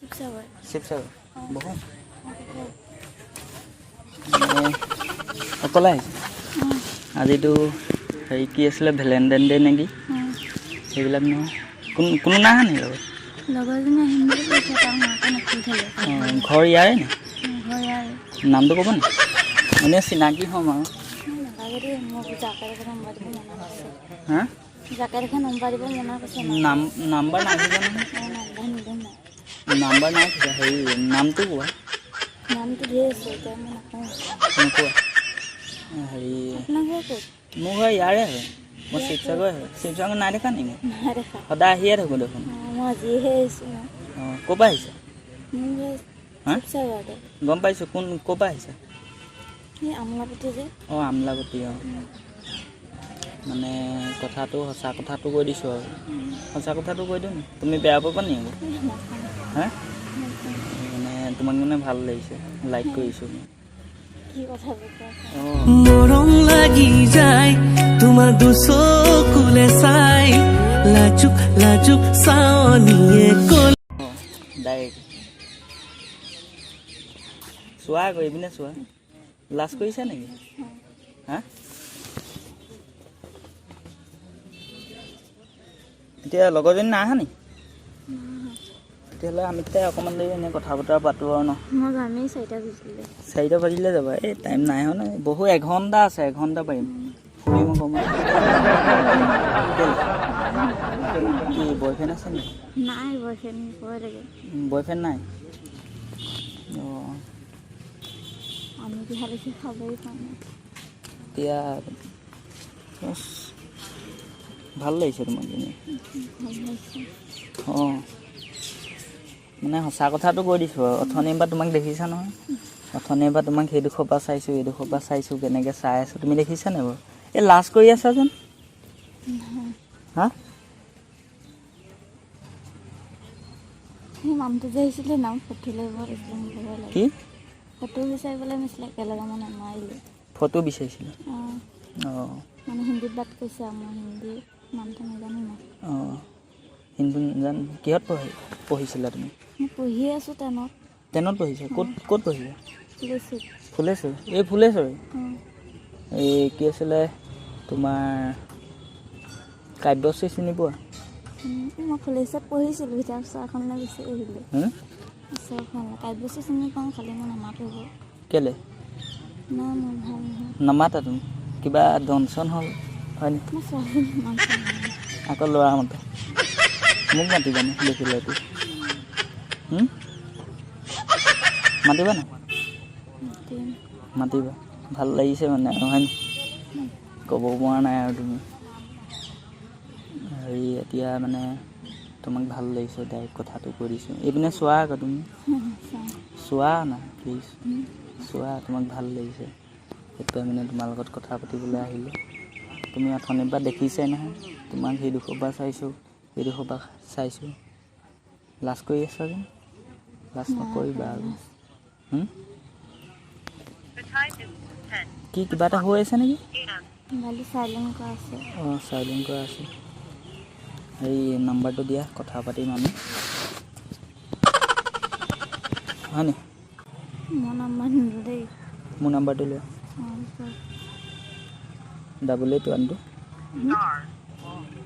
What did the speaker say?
শিৱসাগৰ। শিৱসাগৰ। বহু মানে অকলে আহিছে? আজিতো হেৰি কি আছিলে, ভেলেণ্টাইন ডে নেকি? সেইবিলাক নহয়, কোন কোনো নাই অহা নেকি লগত? লগৰজনী আহিম বুলি কৈছে, তাৰ মাকে নপঠিয়ালে। অঁ, ঘৰ ইয়াৰে নি? ঘৰ ইয়াৰে। নামটো ক'ব নি? এনেই চিনাকি হ'ম আৰু। নালাগে দেই, মোক জাকে দেখে নম্বৰ দিব মনা কৰিছে। হা? জাকে দেখে নম্বৰ দিব মনা কৰিছে। নাম নাম্বাৰ নাই খোজা নহয়। নাম্বাৰ নিদিওঁ মই। নাম্বাৰ নাই খোজা, হেৰি নামটো কোৱা। নামটো ধেৰ আছে, এতিয়া মই নকওঁ। নোকোৱা? হেৰি। আপোনাৰ ঘৰ ক'ত? মোৰ ঘৰ ইয়াৰে হয়, মই শিৱসাগৰ হয়। শিৱসাগৰ নাই দেখা নেকি মোক? নাই দেখা। সদায় আহিয়ে থাকোঁ দেখোন। অঁ, মই আজিহে আহিছোঁ মই। অঁ, ক'ৰ পৰা আহিছা? মোৰ ঘৰ হা? শিৱসাগৰতে। গম পাইছোঁ, কোন ক'ৰ পৰা আহিছা? এই আমোলাপট্টি যে। অঁ, আমলাপট্টি। অঁ, মানে কথাটো সঁচা কথাটো কৈ দিছোঁ আৰু, সঁচা কথাটো কৈ দিওঁ নি? তুমি বেয়া পাবা নি আকৌ? এই নাপাওঁ। হা? মানে তোমাক মানে ভাল লাগিছে, লাইক কৰিছোঁ মই। কি কথাবোৰ কোৱা? অঁ। মৰম লাগি যায় তোমাৰ দুচকুলে চাই, লাজুক লাজুক চাৱনিয়ে কল। অঁ, ডাইৰেক্ট চোৱা আকৌ, এইপিনে চোৱা। লাজ কৰিছা নেকি? হা? এতিয়া লগৰজনী নাই অহা নি? তেতিয়াহ'লে আমি তাই অকণমান দেৰি এনেই কথা বতৰা পাতোঁ আৰু ন? মই যামেই 4টা বাজিলে। 4টা বাজিলে যাবা? এই টাইম নাই হোৱা নহয়, বহু এঘণ্টা আছে, এঘণ্টা পাৰিম ফুৰিম অকণমান। কেলে, কি বয়ফ্ৰেণ্ড আছে নেকি? নাই বয়ফ্ৰেণ্ড, ভয় লাগে। বয়ফ্ৰেণ্ড নাই? অঁ। আমি কি দেখি খাবই পোৱা নাই। এতিয়া বছ, ভাল লাগিছে তোমাক এনেই। ভাল লাগিছে। অঁ, মানে সঁচা কথাটো কৈ দিছোঁ আৰু। অথনিৰ পৰা তোমাক দেখিছা নহয়, অথনিৰ পৰা তোমাক সেইডোখৰ পৰা চাইছোঁ, এইডোখৰ পৰা চাইছোঁ, কেনেকৈ চাই আছোঁ, তুমি দেখিছা নাই বাৰু? এই লাজ কৰি আছা যেন। হা? সেই মানুহটো যে আহিছিলে, নাম ফটো লৈ গৈছিলে, মোক ভয় লাগে। কি? ফটো বিচাৰিবলৈ গৈছিলে একেলগে, মই নোৱাৰিলোঁ। ফটো বিচাৰিছিলে? অঁ। অঁ। মানে হিন্দীত বাত কৈছে আৰু, মই হিন্দী নামটো নাজানো ন। অঁ, হিন্দী নাজানো। কিহত পঢ়িছিলা তুমি? মই পঢ়িয়ে আছোঁ টেনত। টেনত পঢ়িছা? ক'ত ক'ত পঢ়িছা? ফুলেশ্বৰীত। ফুলেশ্বৰী? এই ফুলেশ্বৰী? অঁ। এই কি আছিলে তোমাৰ, কাব্যশ্ৰী চিনি পোৱা? মই ফুলেশ্বৰীত পঢ়িছিলোঁ, এতিয়া ওচৰখনলৈ গুচি আহিলোঁ। হুম? ওচৰখনলৈ। কাব্যশ্ৰী চিনি পাওঁ, খালি মই নামাতো আকৌ। কেলে? নাই, মোৰ ভাল নহয়। নামাতা তুমি? কিবা দনচন হ'ল হয়নি? মই ছোৱালী নামাতো। আকৌ ল'ৰা মাতা। মোক মাতিবানে দেখিলে এইটো? হুম? মাতিবা নাই? মাতিম। মাতিবা। ভাল লাগিছে মানে আৰু হয়নি? ক'ব পৰা নাই আৰু তুমি। হেৰি, এতিয়া মানে তোমাক ভাল লাগিছে, ডাইৰেক্ট কথাটো কৈ দিছোঁ। এইপিনে চোৱা আকৌ তুমি। চাওঁ। চোৱা না প্লিজ, চোৱা। তোমাক ভাল লাগিছে, সেইটোৱে মানে তোমাৰ লগত কথা পাতিবলৈ আহিলোঁ। তুমি অথনিৰ পৰা দেখিছাই নহয়, তোমাক সেইডোখৰ পৰা চাইছোঁ, সেইডোখৰ পৰা চাইছোঁ। লাজ কৰি আছা যেন। লাজ নকৰিবা আৰু। হুম? কি কিবা এটা হৈ আছে নেকি? মোবাইলটো চাইলেণ্ট কৰা আছে। অঁ, চাইলেণ্ট কৰা আছে। হেৰি, নাম্বাৰটো দিয়া, কথা পাতিম আমি, হয়নি? মোৰ নাম্বাৰ নিদিওঁ দেই। মোৰ নাম্বাৰটো লোৱা। অঁ, কোৱা। 8812।